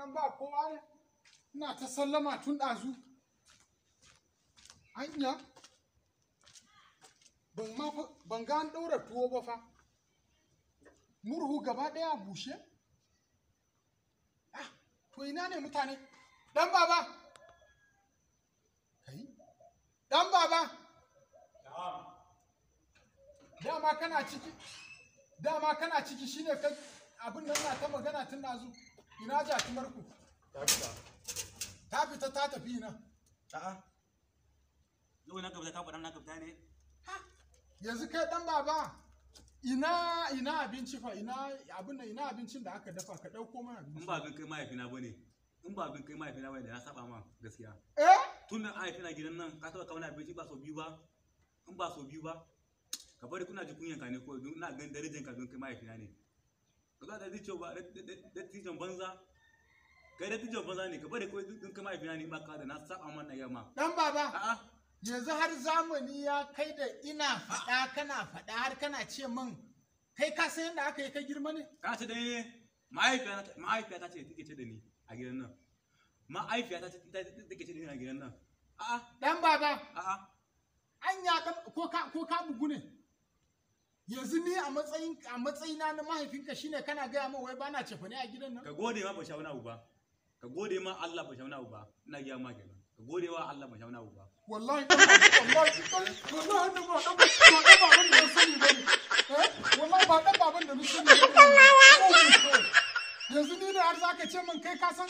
Nan ba kowa ne. Ina ta sallama tun ɗazu. Anya? Ban ma ban ga an ɗaura tuwo ba fa. Murhu gaba ɗaya a bushe? Ah, to ina ne mutane? Ɗan baba! Kai? Ɗan baba! Dama kana ciki, dama kana ciki shine kai abin nan na ta magana tun ɗazu. Ina jatumarku? Ta fita. Ta fita ta tafi ina? A'a. Yau na gabta ka faɗa na gabta ne? Ha! Yanzu kai ɗan baba, ina ina abinci fa, ina abin nan, ina abincin da aka dafa, ka ɗauko mana abinci. In ba abin kai mahaifina bane. In ba abin kai mahaifina bane da na saba ma gaskiya. Eh? Tun da mahaifina gidan nan ka taɓa kawo abinci ba sau biyu ba. In ba sau biyu ba. Ka bari kuna ji kunyan ka ne ko ina ganin darajar ka don kai mahaifina ne. Ka za ta ji cewa dattijon banza. Kai dattijon banza ne, ka bari ko don kai mahaifina ne ba ka da na saba ma na yamma. Ɗan baba. A'a. Yanzu har zamani ya kai da ina faɗa kana faɗa har kana ce min kai ka san yadda aka yi ka girma ne? Ka ce da ni, mahaifiyata ce take ce da ni a gidan nan. Mahaifiyata ce take ce da ni a gidan nan. A'a. Ɗan baba. A'a. Anya ko ka bugu ne? Yanzu ni a matsayin a matsayina na mahaifinka shine kana gaya min wai bana cefane a gidan nan? Ka gode ma ban sha wani abu ba. Ka gode ma Allah ban sha wani abu ba. Ina gaya ma kenan. Ka gode wa Allah ban sha wani abu ba. Wallahi wallahi wallahi ba dan baban da na sani bane. Eh? Wallahi ba dan baban da na sani bane. Yanzu ni ne har zaka ce min kai ka san